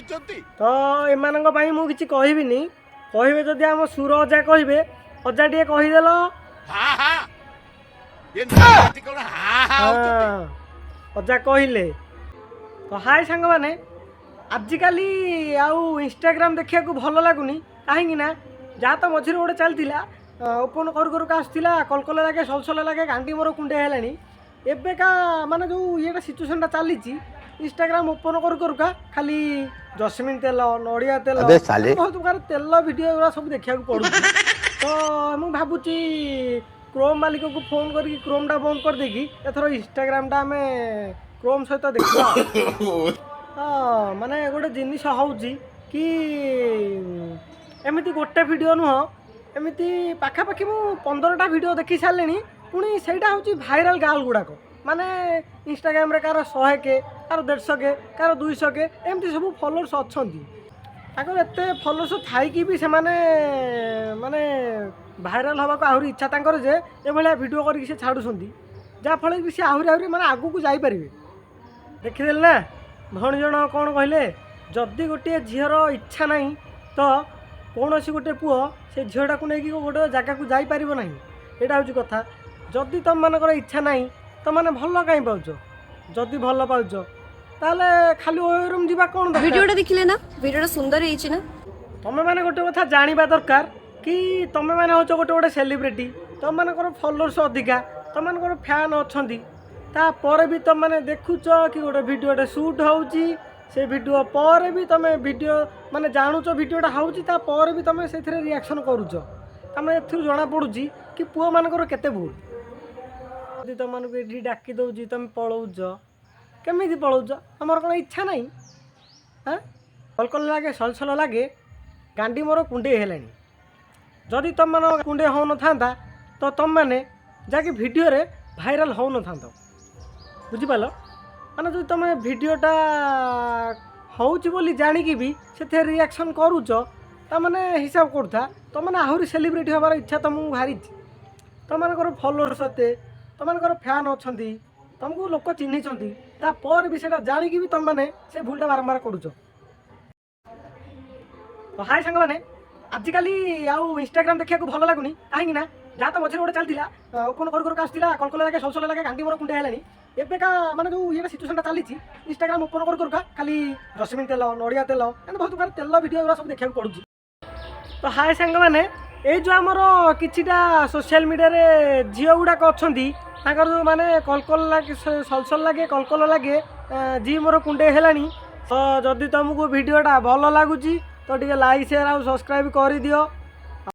କହିଛନ୍ତି। ତ ଏମାନଙ୍କ ପାଇଁ ମୁଁ କିଛି କହିବିନି। କହିବେ ଯଦି ଆମ ସୁର ଅଜା କହିବେ। ଅଜା, ଟିକେ କହିଦେଲ। ହା ହା, ଏ ନାତି କଣ ହା ହା ହଉଛନ୍ତି? ହଁ, ଅଜା କହିଲେ। ତ ହାଇ ସାଙ୍ଗମାନେ, ଆଜିକାଲି ଆଉ ଇନଷ୍ଟାଗ୍ରାମ ଦେଖିବାକୁ ଭଲ ଲାଗୁନି। କାହିଁକି ନା ଯାହା ତ ମଝିରେ ଗୋଟେ ଚାଲିଥିଲା, ଓପନ୍ କରୁ କରୁକା ଆସୁଥିଲା କଲକଲ ଲାଗେ, ସଲସଲ ଲାଗେ, ଗାଣ୍ଡି ମୋର କୁଣ୍ଡେଇ ହେଲାଣି। ଏବେକା ମାନେ ଯେଉଁ ଇଏଟା ସିଚୁଏସନ୍ଟା ଚାଲିଛି, ଇନଷ୍ଟାଗ୍ରାମ ଓପନ୍ କରୁ କରୁକା ଖାଲି ଜସ୍ମିନ୍ ତେଲ, ନଡ଼ିଆ ତେଲ, अबे साले। ବହୁତ ପ୍ରକାର ତେଲ ଭିଡ଼ିଓ ଗୁଡ଼ା ସବୁ ଦେଖିବାକୁ ପଡ଼ୁଛି। ତ ମୁଁ ଭାବୁଛି କ୍ରୋମ୍ ମାଲିକକୁ ଫୋନ୍ କରିକି କ୍ରୋମ୍ଟା ବନ୍ଦ କରିଦେଇକି ଏଥର ଇନଷ୍ଟାଗ୍ରାମଟା ଆମେ କ୍ରୋମ୍ ସହିତ ଦେଖିବା। ହଁ, ମାନେ ଗୋଟେ ଜିନିଷ ହେଉଛି କି ଏମିତି ଗୋଟେ ଭିଡ଼ିଓ ନୁହଁ, ଏମିତି ପାଖାପାଖି ମୁଁ 15ଟା ଭିଡ଼ିଓ ଦେଖି ସାରିଲିଣି। ପୁଣି ସେଇଟା ହେଉଛି ଭାଇରାଲ୍ ଗାର୍ଲ ଗୁଡ଼ାକ, ମାନେ ଇନଷ୍ଟାଗ୍ରାମରେ କାହାର 100 କେ, କାହାର 150 କେ, କାହାର 200 କେ, ଏମିତି ସବୁ ଫଲୋଅର୍ସ ଅଛନ୍ତି। ତାଙ୍କର ଏତେ ଫଲୋଅର୍ସ ଥାଇକି ବି ସେମାନେ ମାନେ ଭାଇରାଲ୍ ହେବାକୁ ଆହୁରି ଇଚ୍ଛା ତାଙ୍କର ଯେ ଏଭଳିଆ ଭିଡ଼ିଓ କରିକି ସେ ଛାଡ଼ୁଛନ୍ତି, ଯାହାଫଳରେ କି ସେ ଆହୁରି ଆହୁରି ମାନେ ଆଗକୁ ଯାଇପାରିବେ। ଦେଖିଦେଲେ ନା ଭଉଣୀ ଜଣ କ'ଣ କହିଲେ? ଯଦି ଗୋଟିଏ ଝିଅର ଇଚ୍ଛା ନାହିଁ, ତ କୌଣସି ଗୋଟେ ପୁଅ ସେ ଝିଅଟାକୁ ନେଇକି ଗୋଟେ ଜାଗାକୁ ଯାଇପାରିବ ନାହିଁ। ଏଇଟା ହେଉଛି କଥା। ଯଦି ତୁମମାନଙ୍କର ଇଚ୍ଛା ନାହିଁ, ତୁମମାନେ ଭଲ କାହିଁ ପାଉଛ? ଯଦି ଭଲ ପାଉଛ, ତାହେଲେ ଖାଲି ଓୟୋ ରୁମ୍ ଯିବା କ'ଣ ଦରକାର? ଭିଡ଼ିଓଟା ଦେଖିଲେ ନା? ଭିଡ଼ିଓଟା ସୁନ୍ଦର ହେଇଛି ନା? ତମେମାନେ ଗୋଟେ କଥା ଜାଣିବା ଦରକାର କି ତମେମାନେ ହେଉଛ ଗୋଟେ ଗୋଟେ ସେଲିବ୍ରିଟି, ତମମାନଙ୍କର ଫଲୋଅର୍ସ ଅଧିକା, ତମମାନଙ୍କର ଫ୍ୟାନ୍ ଅଛନ୍ତି। ତାପରେ ବି ତମମାନେ ଦେଖୁଛ କି ଗୋଟେ ଭିଡ଼ିଓଟେ ସୁଟ୍ ହେଉଛି, ସେ ଭିଡ଼ିଓ ପରେ ବି ତମେ ଭିଡ଼ିଓ ମାନେ ଜାଣୁଛ ଭିଡ଼ିଓଟା ହେଉଛି, ତାପରେ ବି ତମେ ସେଥିରେ ରିଆକ୍ସନ୍ କରୁଛ। ତମେ ଏଥିରୁ ଜଣାପଡ଼ୁଛି କି ପୁଅମାନଙ୍କର କେତେ ଭୁଲ। ଯଦି ତମମାନଙ୍କୁ ଏଠି ଡାକି ଦେଉଛି, ତମେ ପଳଉଛ। କେମିତି ପଳଉଛ? ତମର କ'ଣ ଇଚ୍ଛା ନାହିଁ? ହାଁ, କଲକଲ ଲାଗେ, ସଲସଲ ଲାଗେ, ଗାଣ୍ଡି ମୋର କୁଣ୍ଡେଇ ହେଲାଣି। ଯଦି ତମମାନଙ୍କ କୁଣ୍ଡେଇ ହେଉନଥାନ୍ତା, ତ ତମମାନେ ଯାହାକି ଭିଡ଼ିଓରେ ଭାଇରାଲ୍ ହେଉନଥାନ୍ତ। ବୁଝିପାରିଲ? ମାନେ ଯଦି ତମେ ଭିଡ଼ିଓଟା ହେଉଛି ବୋଲି ଜାଣିକି ବି ସେଥିରେ ରିଆକ୍ସନ୍ କରୁଛ, ତାମାନେ ହିସାବ କରୁଥା, ତମମାନେ ଆହୁରି ସେଲିବ୍ରିଟି ହେବାର ଇଚ୍ଛା ତମକୁ ଭାରିଛି। ତମମାନଙ୍କର ଫଲୋଅର୍ସ ଏତେ, ତମମାନଙ୍କର ଫ୍ୟାନ୍ ଅଛନ୍ତି, ତମକୁ ଲୋକ ଚିହ୍ନିଛନ୍ତି, ତାପରେ ବି ସେଇଟା ଜାଣିକି ବି ତମମାନେ ସେ ଭୁଲଟା ବାରମ୍ବାର କରୁଛ। ତ ହାଇ ସାଙ୍ଗମାନେ, ଆଜିକାଲି ଆଉ ଇନଷ୍ଟାଗ୍ରାମ ଦେଖିବାକୁ ଭଲ ଲାଗୁନି। କାହିଁକି ନା ଯାହା ତ ମଝିରେ ଗୋଟେ ଚାଲିଥିଲା, ଓପନ୍ କରୁ କରୁକା ଆସୁଥିଲା କଲକଲ ଲାଗେ, ସଲସଲ ଲାଗେ, ଗାଣ୍ଡି ମୋର କୁଣ୍ଡେଇ ହେଲାଣି। ଏବେକା ମାନେ ଯେଉଁ ଇଏଟା ସିଚୁଏସନ୍ଟା ଚାଲିଛି, ଇନଷ୍ଟାଗ୍ରାମ ଓପନ୍ କରୁ କରୁକା ଖାଲି ଜସ୍ମିନ୍ ତେଲ, ନଡ଼ିଆ ତେଲ, ଏମିତି ବହୁତ ପ୍ରକାର ତେଲ ଭିଡ଼ିଓ ଗୁଡ଼ା ସବୁ ଦେଖିବାକୁ ପଡ଼ୁଛି। ତ ହାଇ ସାଙ୍ଗମାନେ, ଏଇ ଯେଉଁ ଆମର କିଛିଟା ସୋସିଆଲ ମିଡ଼ିଆରେ ଝିଅ ଗୁଡ଼ାକ ଅଛନ୍ତି, ତାଙ୍କର ଯେଉଁ ମାନେ କଲକଲ ଲାଗେ, ସଲସଲ ଲାଗେ, କଲକଲ ଲାଗେ, ଜି ମୋର କୁଣ୍ଡେଇ ହେଲାଣି। ତ ଯଦି ତୁମକୁ ଭିଡ଼ିଓଟା ଭଲ ଲାଗୁଛି, ତ ଟିକେ ଲାଇକ୍, ସେୟାର ଆଉ ସବସ୍କ୍ରାଇବ୍ କରିଦିଅ।